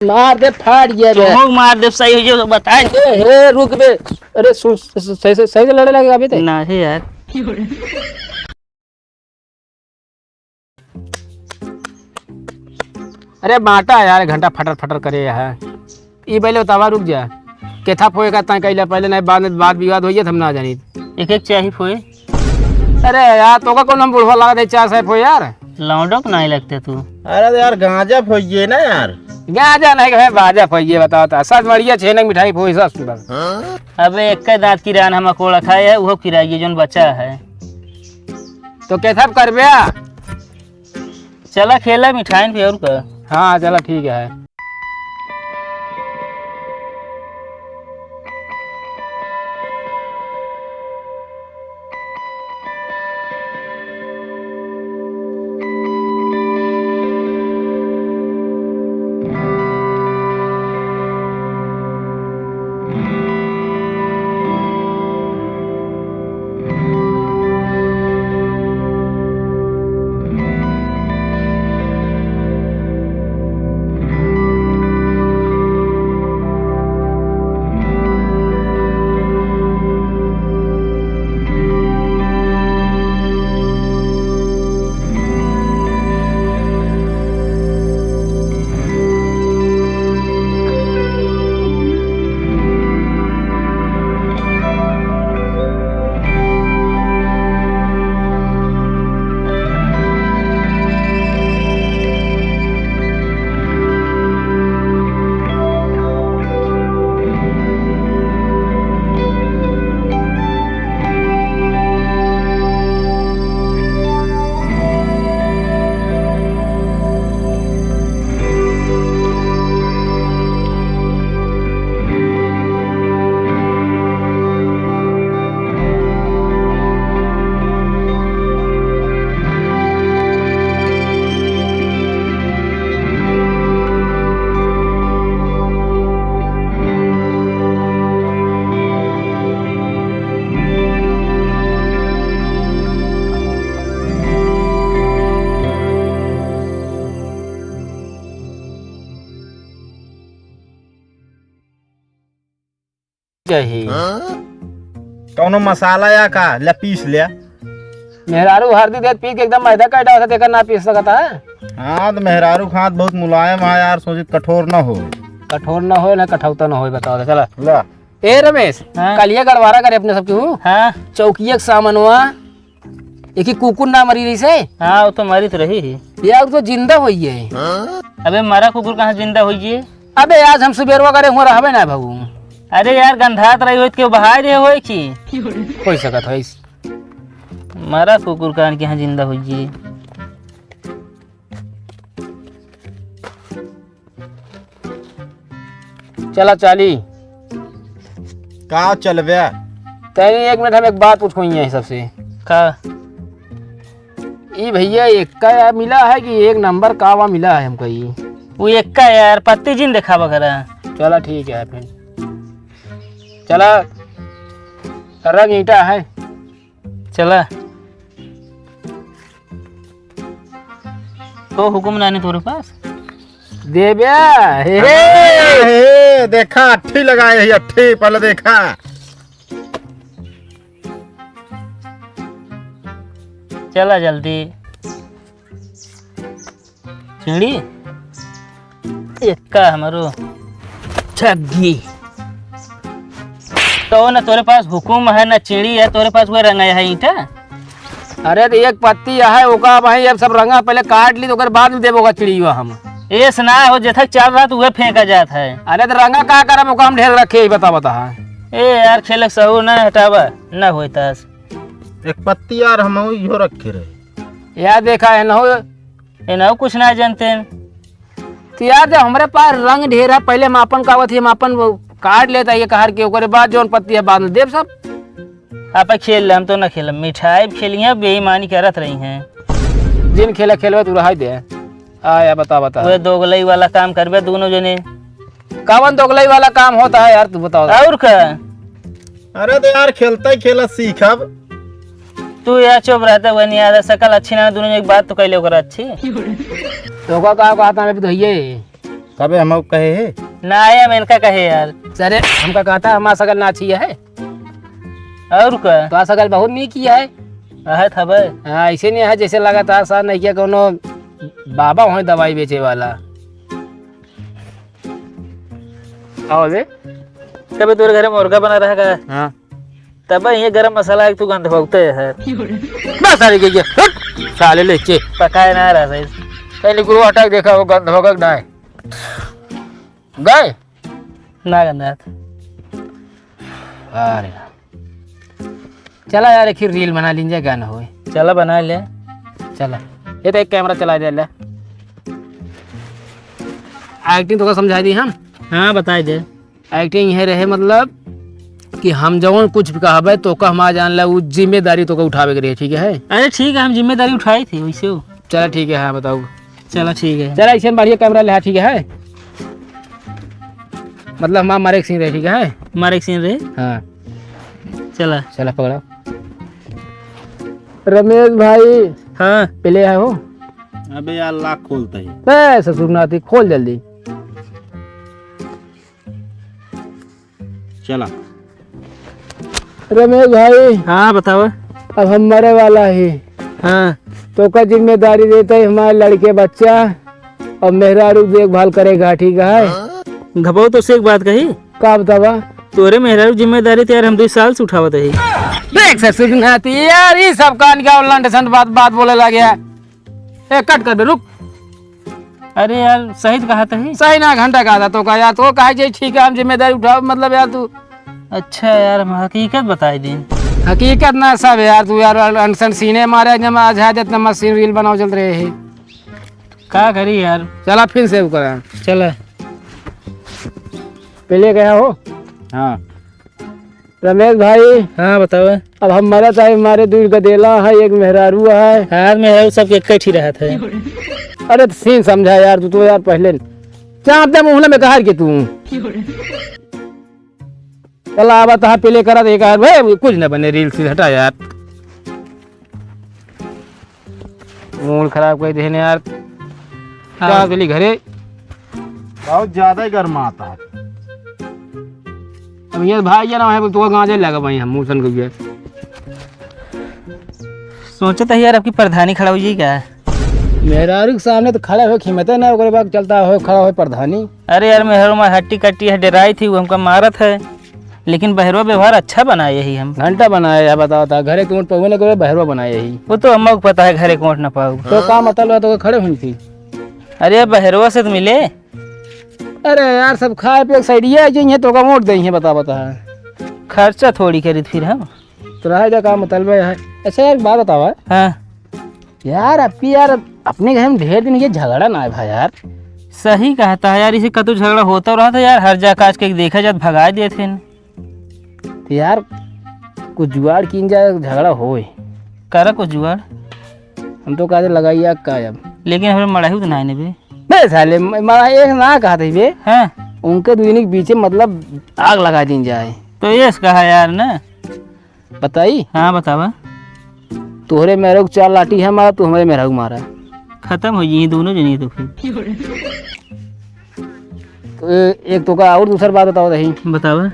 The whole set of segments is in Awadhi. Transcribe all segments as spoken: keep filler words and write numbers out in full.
मार दे, फाट गया बे। तोहू मार दे, सही हो जाए तो बताए। ए, हे, रुक बे। अरे, सु-, सु-, सही से, सही से लड़े लगे अभी तक? ना है यार। अरे बाटा यार, घंटा फटर फटर करे है। ई पहले बतावा, रुक जा। केथा फोए का तय कैला पहले, नहीं बाद में बात विवाद होइए, हम ना जानी। एक एक चाही फोए। अरे यार, तोका कौन हम बुढ़वा लगा दे, चार सौ फोए यार। लौंडो के नहीं लगते तू। अरे तो यार, गांजा फोइए ना यार। गांजा नहीं कहे, बाजा फोइए, बताओ तो। सच बढ़िया छेनक मिठाई फोए, सच सुंदर। अबे एक दांत किरान हम अकोड़ा खाए है, वो किराइए जोन बचा है। तो कैसा करबे? चला खेला मिठाइन पे और का। हाँ, चला ठीक है। चाही। कौनो मसाला या का? ले पीस ले। मेहरारू हरदी देत पीस के एकदम मैदा कर डालत, एकर ना पीस सकत है। हाँ, तो मेहरारू खात बहुत मुलायम है यार, सोचित कठोर ना हो। कठोर ना हो ना कठौता ना हो, बताओ तो, चला। ला। ए रमेश, हाँ? कलिया गड़वारा करे अपने सबके हूँ। हाँ। चौकिया के सामनवा, एक ही कुकुर ना मरी रही से। हाँ, वो तो मरी तो रही ही। ये और तो जिंदा होई है। अबे मरा कुकुर कहाँ जिंदा होई है? अबे आज हम सुबेरवा करे हुआ रहबे ना बाबू। अरे यार, गंधात रही होई तो केहू बहाय दे होई की? हो सकत है। मरा कुकुर कान के यहाँ जिंदा होई जी। चला चाली। का चलबे? तनी एक मिनट, हम एक बात पूछो ही है सबसे। का? ई भैया, एक्का या मिला है कि एक नंबर कावा मिला है हमका ई? वो एक्का यार, पत्ती जिन देखावा करा। चला ठीक है फिर। चला, रंग ईंटा है। चला। तो हुकुम नानी तोरे पास? देब्या, हे, हे। हे, देखा, अट्ठी लगाए है, अट्ठी, पहले देखा। चला जल्दी। चिड़ी? एक्का हमरो ठगी। तो ना तोरे पास हुकुम है, ना चिड़ी है, तोरे पास वह रंगा है ईंटा। अरे तो एक पत्ती है, ओका भाई अब सब रंगा पहले काट ली, तो ओकर बाद में देबो का चिड़िया हम। एस ना हो, जेथक चल रहा तो वह फेंका जात है। अरे तो रंगा का करब, ओका हम ढेर रखे ही, बता, बता। ए यार, खेलक सहू ना हटावा, ना होई तास। एक पत्ती यार हम इहो रखे रहे। यार देखा है ना हो। ए ना हो, कुछ ना जानते हैं। तो यार जब हमरे पास रंग ढेर है, पहले हम आपन कावत ही, हम आपन वो काट लेता ये कहर के, ओकरे बाद जौन पत्ती है बाद में देब सब। आप खेल ले, हम तो ना खेलब। मिठाई खेलिए, बेईमानी करत रही हैं। जिन खेला खेलबे तू रहाई दे। आ यार बता, बता। वह दोगलई वाला काम करबे दोनों जने। कवन दोगलई वाला काम होता है यार, तू बताओ। और का? अरे तो यार खेलता ही खेला सीखब। तू यार चुप रहता, वह नहीं आता, सकल अच्छी ना, दोनों एक बात तो कैले ओकर अच्छी। तो का, का कहता मैं भी तो ये। तबे हम कहे है। ना आए, हम इनका कहे यार। अरे, हमका कहता हमार सकल ना अच्छी है। और का? तो सकल बहुत नीक ही है। अहत हबे। हाँ, ऐसे नहीं है जैसे लगातार सा नहीं किया कोनो बाबा होए दवाई बेचे वाला। आओ बे। तबे तोरे घरे मुर्गा बना रहेगा। हाँ। तबे ये गरम मसाला एक तू गंध भोगते है। बस साले के ये, हट! साले ले के। पकाए ना रहा सही। पहले गुरु हटा के देखा वो गंध भोगक ना है। गए? ना गंधात। अरे। चला यार, एक ही reel बना लीन जाए, गाना होए। चला बना ले। चला। ये तो एक camera चला दे ले। Acting तो का समझा दी हम? हाँ, बताई दे। Acting ये रहे मतलब कि हम जौन कुछ भी कहबे तो का हम आ जान ला, उ जिम्मेदारी तो का उठावे के रहे, ठीक है? अरे ठीक है, हम जिम्मेदारी उठाई थी वैसे हो। चला ठीक है, हाँ बताओ। चला ठीक है। चला ऐसे बढ़िया camera ले, हाँ, ठीक है? मतलब हमार मारे एक scene रहे, ठीक है? मारे एक scene रहे? हाँ। चला। चला पकड़ा। रमेश भाई। हाँ। पहले आए हो? अबे यार lock खोलता है। ए ससुर नाती, खोल जल्दी। चला। रमेश भाई। हाँ, बतावा। अब हम मरे वाला ही। हाँ। तो का जिम्मेदारी देता है हमारे लड़के बच्चा और मेहरारू देखभाल करेगा, ठीक है? घबो तो से एक बात कही। का बतावा? तोरे मेहरारू जिम्मेदारी तो यार हम दो साल से उठावत है। देख ससुर नाती यार, ये सब कान का उल्लंड संड बात, बात बोले लगे है। ए, cut कर बे, रुक। अरे यार, सही तो कहा तही। सही ना, घंटा कहा था तो का यार, तो कहा जे ठीक है, हम जिम्मेदारी उठाओ, मतलब यार तू। अच्छा यार, हम हकीकत बताई दीन। हकीकत ना सब यार, तू यार अनसन सीने मारे, जब आज है जितना मशीन reel बनाओ चल रहे है। का करी यार? चला फिर से करा। चला। पहले गया हो? हाँ। रमेश भाई। हाँ, बतावा। अब हम मरत है, हमारे दूर गदेला है, एक मेहरारू है। हाँ, मेहरारू सबके एक ही रहत है। अरे, तो सीन समझा यार, तू तो यार पहले चाप दे मुहला में कहार के तू। चला, अब तहा पहले करा दे, यार, भाई, कुछ ना बने, reel से हटा यार। Mood खराब कर देने यार। हाँ। का चली घरे? बहुत ज्यादा ही गर्मा आता है। अब ये भाई ये ना है, तो गांजे लगा भाई हम, मोशन को ये। सोचत है यार, आपकी प्रधानी खड़ा हो जाई का? मेहरारू के सामने तो खड़ा हो, हिम्मत है ना, ओकरे बाद चलता हो, खड़ा हो प्रधानी। अरे यार, मेहरारू मार हट्टी कट्टी है, डराई थी, वो हमका मारत है। लेकिन बहरवा व्यवहार अच्छा बनाए ही हम। घंटा बनाए है, बताओ ता, घरे के ओट पहुए न करे, बहरवा बनाए ही। वो तो अम्मा को पता है, घरे के ओट न पाऊ। तो का मतलब है, तो खड़े हुई थी? अरे, बहरवा से तो मिले। अरे यार, सब खाए पिए के सैडिया है, जो इन्हें तो का ओट दे हैं, बता, बता। खर्चा थोड़ी करी फिर हम। तो रहा जा, का मतलब है? अच्छा, एक बात बतावा। हाँ। यार, आपकी यार, अपने घर में ढेर दिन के झगड़ा ना है भाई यार। सही कहता है यार, इसे कतू झगड़ा होता रहा था यार, हर जा काज के देखा जात भगा देते हैं। तो यार, कुछ जुगाड़ कीन जाए, झगड़ा होए। करा कुछ जुगाड़। हम तो कहते लगाइया का अब। लेकिन हमें मड़ाही तो ना है बे। बे साले, म-, मड़ाही एक ना कहते बे। हाँ। उनके दुइनी के बीचे मतलब आग लगा दीन जाए। तो ये कहा यार ना। बताई? हाँ, बतावा। तोहरे मेहरारू के चार लाठी है मारा, तू हमरे मेहरारू मारा। खतम हो जाई दोनों जने तो फिर। तो ए-, एक तो का और दूसर बात बताओ रही। बतावा।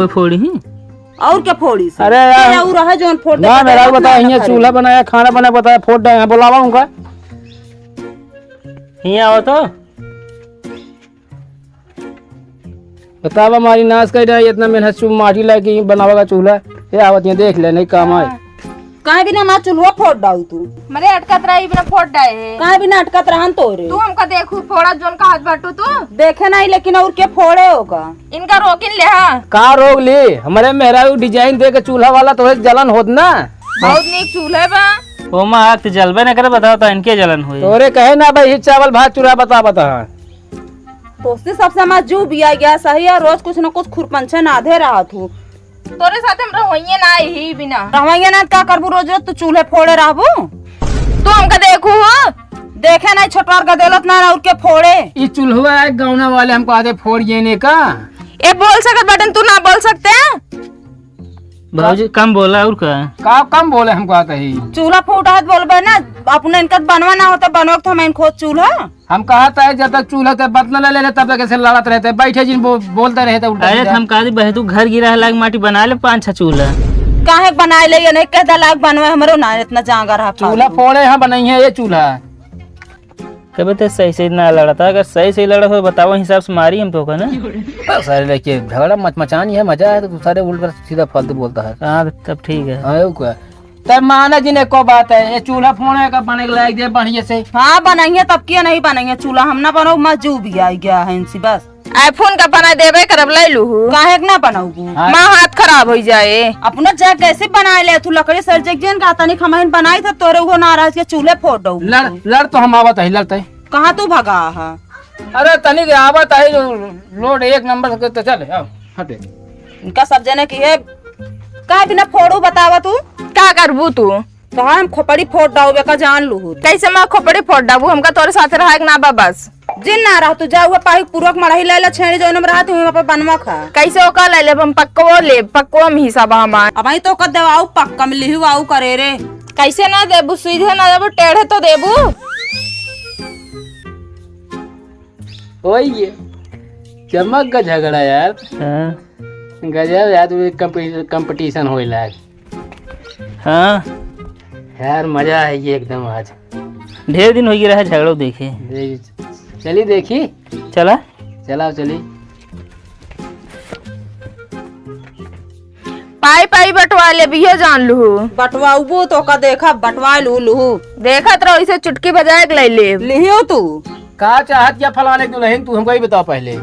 फोड़ी ही। और क्या फोड़ी से? अरे यार। ये और है जौन फोड़ ना, देता मेरा है, बता, अपना ये करे। चूल्हा बनाया, खाना बनाया, बताया, फोड़ डाले हैं, बुलावा उनका। हियाँ आओ तो। बतावा, हमारी नाश कर रहा है, इतना मेहनत से माटी लाके ही बनावेगा चूल्हा। ये आवत, ये देख ले, नहीं काम आए। काहे बिना हमार चूल्हा फोड़ डाऊ तू? मरे अटकत रही, बिना फोड़ डाए है। काहे बिना अटकत रहन तोरे? तू हमका देखू फोड़ा, जौन का हाथ बाटू तू? देखे नहीं, लेकिन और के फोड़े होगा? इनका रोकिन ले, हाँ। का रोक ली? हमरे मेहरारू design दे के चूल्हा वाला, तोहे जलन होत ना? बहुत नीक चूल्हा बा। ओमा आग त जलबे न करे, बताओ तो इनके जलन हुई। तोरे कहे ना भाई, ही चावल भात चूल्हा बता, बता। तोसे सबसे हमार जीव बिया गया सही है, रोज कुछ न कुछ खुरपंछे नाधे रहत हूँ। तोरे साथ हम रहवइये ना ही बिना। रहवइये ना, का करबू, रोज रोज तू चूल्हे फोड़े रहबू? तू हमका देखू हो? देखे नहीं, छोटवार गदेलत ना, और के फोड़े। ई चूल्हा है, गौना वाले हमको आते फोड़ ये ने का। ए, बोल सकत बाटन, तू ना बोल सकते? भौजी, कम बोला और का? का कम बोले, हमको आता ही। चूल्हा फूटा है तो बोलबे ना, अपने इनका बनवा ना होता, बनवा तो हम इन खोज चूल्हा। हम कहा था, जब तक चूल्हा ते बदला ले ले, तब तक ऐसे लड़त रहते, बैठे जिन बो-, बोलते रहते उल्टा अरे, सीधा। हम कहा थी, बहे तू घर गिरा है, लाग माटी बना ले पाँच छह चूल्हा। काहे बनाए ले, ये नहीं कहता लाग बनवा, हमरो ना इतना जांगर है चूल्हा फालतू। फोड़े, हाँ, बनाई है ये चूल्हा। कबे ते सही सही ना लड़ता, अगर सही सही लड़त हो, बताओ, हिसाब से मारी हम तो का ना। बस, अरे, लेके झगड़ा मत मचानी है, मजा है तो तू सारे उल्टा सीधा फालतू बोलता है। हाँ, तब ठीक है। हाँ, वो क्या? तब माना जी ने को बात है, ये चूल्हा फोड़े का बने के लायक दे बढ़िया से। हाँ, बनाइए, तब किया नहीं बनाइए चूल्हा, हम ना बनाओ, मैं जीव बिया गया है इनसे बस। iPhone का बना देबे करब, ले लूहू। काहे के ना बनाऊबू? हाँ। माँ हाथ खराब हो जाए। अपना जा कैसे बनाए ले तू, लकड़ी सर जग जेन का तनिक हमहिन बनाई था, तोरे वो नाराज के चूल्हे फोड़ दऊ। लड़, लड़ तो हम आवत है, लड़ते। कहाँ तू भगा है? अरे तनिक आवत है, load एक नंबर के तो चल, आओ, हटे। इनका सब जने की है, का बिना फोड़ू बतावा तू? का करबू तू? तो हम खोपड़ी फोड़ डाउबे का जान लूहू। कैसे मैं खोपड़ी फोड़ डाबू? हमका तोरे साथ रहे के ना बा बस। जिन ना रह तू, जा हुआ पाही पुरक मड़ही ले ले, छेड़ी जौन में रहत हुई, वहाँ पे बनवा खा। कैसे ओका ले लेब हम? पक्कवो लेब, पक्कवो में हिस्सा बा हमार। अब आई तो ओकर देवाऊ पक्का में लिहू आऊ करे रे। कैसे ना देबू? सीधे ना देबू, टेढ़े तो देबू। ओए ये, चमक का झगड़ा यार। हाँ। गजब यार, तू एक कंपी-, competition होए लायक। हाँ। यार, मजा है ये एकदम आज। ढेर दिन हो गया रहा झगड़ो देखे। दे-, चली देखी। चला। चला, चली। पाई पाई बंटवा लेबियो जान लूहू। बंटवाउबो तो का देखा, बंटवा लू लूहू। देखत रहो, इसे चुटकी बजाए के ले लेब। लिहियो तू। का चाहत या फलाने दुल्हन, तू हमको ही बताओ पहले।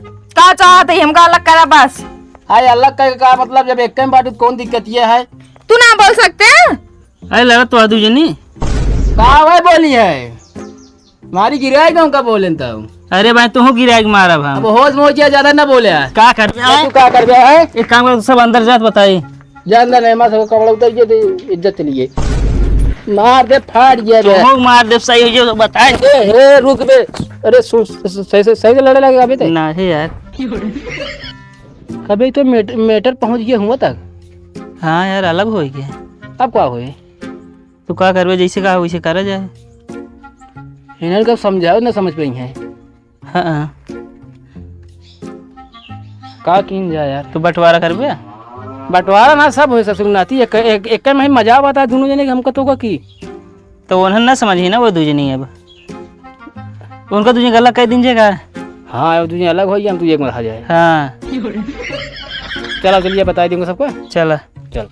का चाहत है, हमका अलग करा बस। हाय, अलग करे का मतलब, जब एक में बाटू कौन दिक्कत ये है? तू ना बोल सकते? अरे लड़त तो दू जनी। का वह बोली है? मारी गिराए गाँव का बोलेन तब। अरे भाई, तू गिराए के मारा भाई। अब होश में हो जा, ज्यादा ना बोले है। का करबे? तू का करबे है? एक काम कर, सब अंदर जात बताई। जा अंदर नहीं, माँ सब कपड़ा उतार के दे, इज्जत चली गई। मार दे, फाट गया बे। तू मार दे, सही हो जाए तो बताए। ए, हे, रुक बे। अरे सुन, सही से, सही से लड़े लगे अभी तक? ना है यार। अबे तो मैट-, matter पहुँच गया हुआ तक। हाँ यार, अलग हो गया। अब का होए? तू का करबे, जैसे कहा वैसे करा जाए। इन्हें कब समझाओ ना समझ पाई है। हाँ। का कीन जाए यार? तू बंटवारा करबे? बंटवारा ना सब होए ससुर नाती, एक, एक, एक में ही मजा आवता है दोनों जने के, हमका तो का की। तो उन्हें ना समझी ना वो दू जनी अब। उनका दू जने अलग कर दीजिएगा। हाँ, वो दू जने अलग हो गया, हम तू एक में रह जाए। हाँ। चला, चलिए, बताई देंगे सबको। चला। चल।